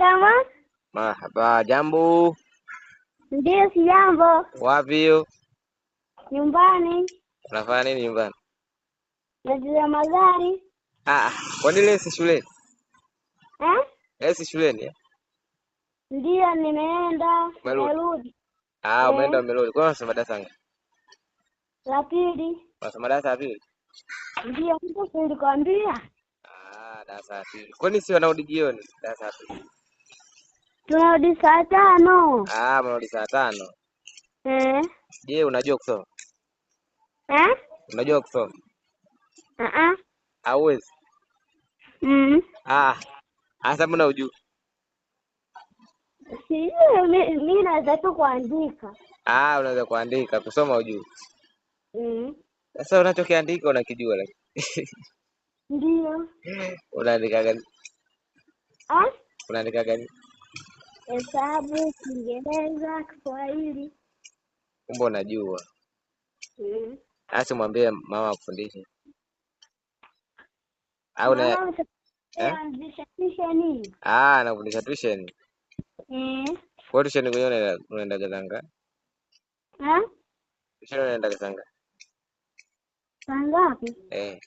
Kama Marhaba, jambo. Ndio, si jambo. Wapi hiyo? Nyumbani. Unafanya nini nyumbani? Nacheza magari. Ah, kwani leo si shuleni? Eh? Leo si shuleni eh? Ndio, nimeenda. Umerudi? Nimerudi. Ah, umeenda Eh, umerudi. Kwa nini unasoma darasa ngapi? La pili. Unasoma darasa la pili? Ndio, mtu nilikwambia. Ah, darasa la pili. Kwani si wanarudi jioni darasa la pili? Tunarudi saa 5. Ah, mnarudi saa 5. Eh? Je, unajua kusoma? Eh? Unajua kusoma? Ah ah. Hauwezi? Mm. Ah, hasa mbona hujui? Sijui mi naweza tu kuandika. Ah, unaweza kuandika, kusoma hujui. Mm. Sasa unachokiandika unakijua lakini. Ndio. Unaandika gani? Ah? Unaandika gani? Hesabu, Kiingereza, Kiswahili. Kumbe unajua. Mm. Asi mwambie mama akufundishe. Au na Mama eh? anzisha nini? Ah, nakufundisha tuition. Eh. Kwa hiyo tuition kwenyewe unaendaga saa ngapi? Ah? Tuition unaendaga saa ngapi? Saa ngapi? Eh.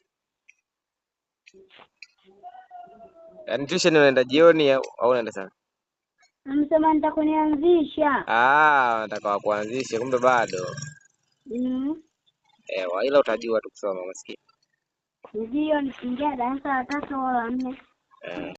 Yaani tuition unaenda jioni au unaenda saa? Amesema nitakunianzisha. Ah, nataka wakuanzishe kumbe bado. Mm. Ewa, ila utajua tu kusoma maskini. Ndio, nikiingia darasa la tatu au la nne. Eh.